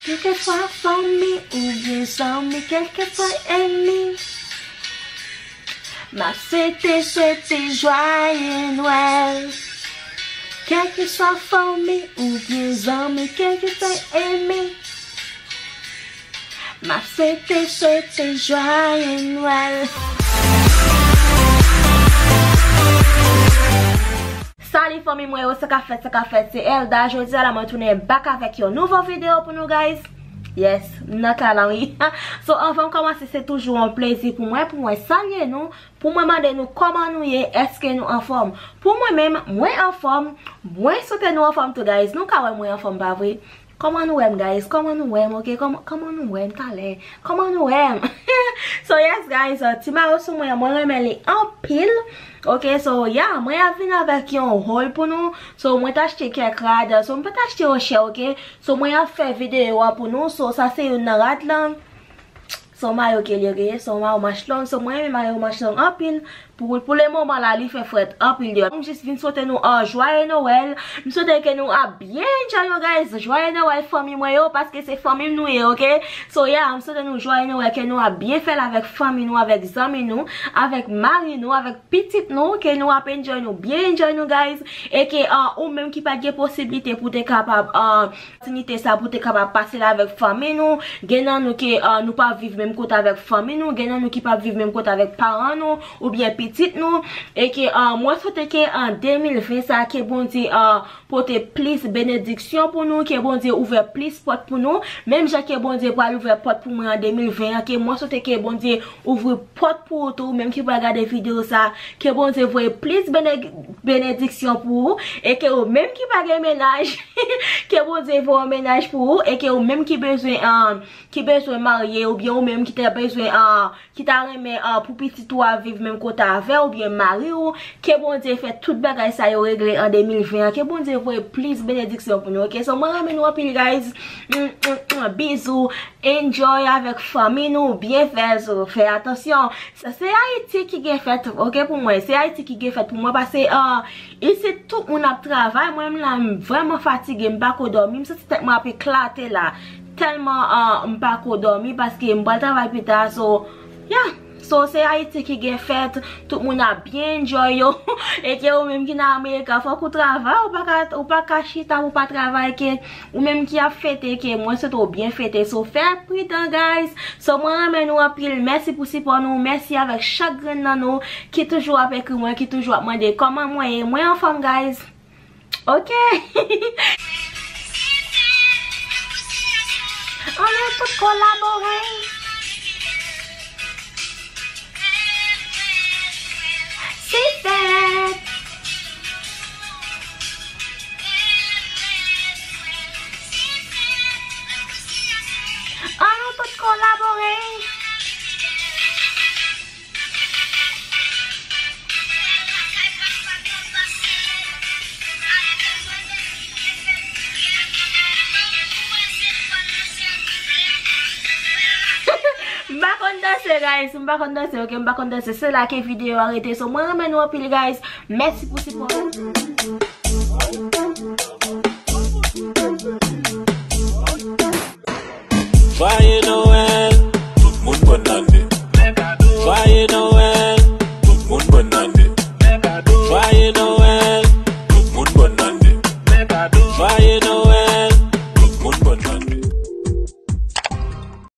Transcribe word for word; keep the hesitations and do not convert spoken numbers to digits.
Kèlkeswa fanmi oubyen zanmi, kèlkeswa ènmi, m ap swete, swete jwaye Nwèl. Kèlkeswa fanmi oubyen zanmi, kèlkeswa ènmi, m ap swete, swete jwaye Nwèl. Salut fanmi mwen yo, sa k ap fèt, sa k ap fèt, se Elda. Jodi a la mwen tounen back avèk yon nouvo videyo pou nou, guys. Yes, m nan kay la wi. So, anvan m kòmanse, se toujou yon plezi pou mwen, pou mwen salye nou, pou mwen mande nou kòman nou ye, èske nou anfòm. Pou mwen menm, mwen anfòm, mwen swete nou anfòm tou, guys. Nou ka wè mwen anfòm, pa vre? Kòman nou wè m, guys? Kòman nou wè m, ok? Kòman, kòman nou wè m talè? Kòman nou wè m? So, yes, guys, uh, ti mayo sou mwen, mwen renmen li anpil. Ok, so, yeah, mwen ap vin avèk yon haul pou nou. So, mwen t achte kèk rad, so, mwen pa t achte yo chè, ok? So, mwen ap fè videyo a pou nou. So, sa se youn nan rad lan. Se yon mayo ke li ye, se yon mayo manch long. So, mwen renmen mayo manch long anpil. Pou, pou le moman la, li fè frèt anpil deyò. M jis vin swete nou an jwaye Nwèl. M swete ke nou ap byen enjoy yo, guys. Jwaye Nwèl fanmi mwen yo, paske se fanmi m nou ye, ok? So, yeah, m swete nou jwaye Nwèl, ke nou ap byen fè l avèk fanmi nou, avèk zanmi nou, avèk mari nou, avèk pitit nou, ke nou ap enjoy nou, byen enjoy nou, guys. E ke, ah, ou menm ki pa t gen posiblite pou te kapab, ah, opòtinite sa pou te kapab pase l avèk fanmi nou. Gen nan nou ke, ah, nou pa viv menm kote avèk fanmi nou, gen nan nou ki pa viv menm kote avèk paran nou oubyen pitit nou. E ke, ah, mwen swete ke an de mil ven sa, ke Bondye, ah, pote plis benediksyon pou nou, ke Bondye ouvè plis pòt pou nou. Menm jan ke Bondye pral ouvè pòt pou mwen an de mil ven an, ke mwen swete ke Bondye ouvri pòt pou ou tou, ou menm ki pral gade videyo sa, ke Bondye voye plis bene-, benediksyon pou ou, e ke ou menm ki pa gen mennaj, ke Bondye voye yon mennaj pou ou, e ke ou menm ki bezwen, ah, ki bezwen marye, oubyen ou menm ki ta bezwen, ah, ki ta renmen, ah, pou pitit ou a viv menm kote avè w, oubyen mari w, ke Bondye fè tout bagay sa yo regle an de mil ven an, ke Bondye voye plis benediksyon pou nou, ok? So, mwen renmen nou anpil, guys. Mm, mm, mm, bizou. Enjoy avèk fanmi nou, byen fè zo, fè atansyon. Sa se Ayiti ki gen fèt, ok, pou mwen. Se Ayiti ki gen fèt pou mwen, paske, ah, isit tout moun ap travay, mwen menm la, m vrèman fatige, m pa ko dòmi, m santi tèt mwen ap eklate la. Tèlman, ah, m pa ko dòmi, paske m pral travay pita, so, yeah. So, se Ayiti ki gen fèt, tout moun ap byen enjoy yo. E ke ou menm ki nan Amerika, fòk ou travay, ou pa ka, ou pa ka chita pou pa travay, ke ou menm ki ap fete, ke mwen swete w byen fete. So, fè pridan, guys. So, mwen renmen nou anpil. Mèsi pou sipò nou. Mèsi avèk chak grenn nan nou ki toujou ap ekri mwen, ki toujou ap mande kòman mwen ye. Mwen anfòm, guys. Ok. Ann nou tout kolabore. Si fèt. Ann nou tout kolabore. M pa konn danse, guys. M pa konn danse, ok? M pa konn danse. Se la ke videyo a rete. So, mwen renmen nou anpil, guys. Mèsi pou sipò. Jwaye Nwèl.